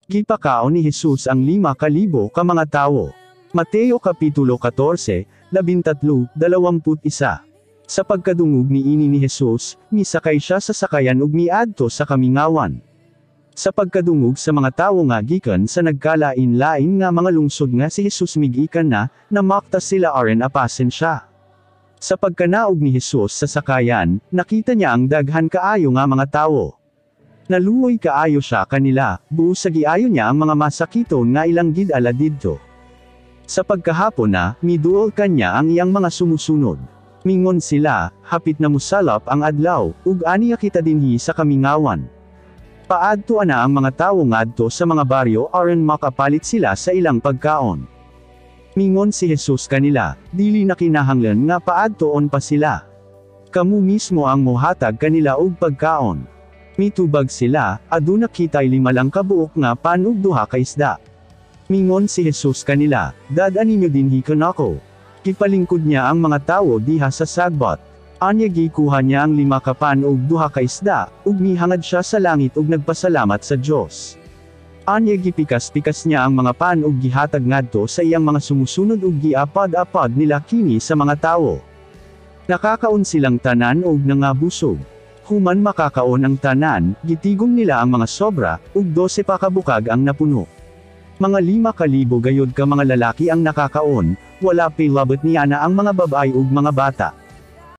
Gipakaon ni Jesus ang 5,000 ka mga tawo. Mateo Kapitulo 14, 13, 21. Sa pagkadungog niini ni Jesus, misakay siya sa sakayan ug miadto sa kamingawan. Sa pagkadungog sa mga tawo nga gikan sa nagkalain-lain nga mga lungsod nga si Jesus migikan na, namakta sila aron apasen siya. Sa pagkanaog ni Jesus sa sakayan, nakita niya ang daghan kaayo nga mga tawo. Naluoy kaayo siya kanila, busa giayo niya ang mga masakiton nga ilang gidala didto. Sa pagkahapon na, miduol kanya ang iyang mga sumusunod. Mingon sila, "Hapit na musalop ang adlaw, ug aniya kita dinhi sa kamingawan. Paadto ana ang mga tawo ngadto sa mga baryo aron makapalit sila sa ilang pagkaon." Mingon si Jesus kanila, "Dili na kinahanglan nga paadtoon pa sila. Kamo mismo ang mohatag kanila og pagkaon." Mitubag sila, "Aduna kitay 5 lang kabuok nga pan ug duha ka isda." Mingon si Jesus kanila, "Dad-a ninyo dinhi kanako." Gipalingkod niya ang mga tawo diha sa sagbot. Anya gikuha niya ang 5 ka pan ug duha ka isda, ug mihangad siya sa langit ug nagpasalamat sa Dios. Anya gipikas-pikas niya ang mga pan ug gihatag ngadto sa iyang mga sumusunod ug giapad-apad nila kini sa mga tawo. Nakakaon silang tanan ug nangabusog. Human makakaon ang tanan, gitigom nila ang mga sobra, ug 12 pa kabukag ang napuno. Mga 5,000 gayod ka mga lalaki ang nakakaon, wala pay labot niana ang mga babay ug mga bata.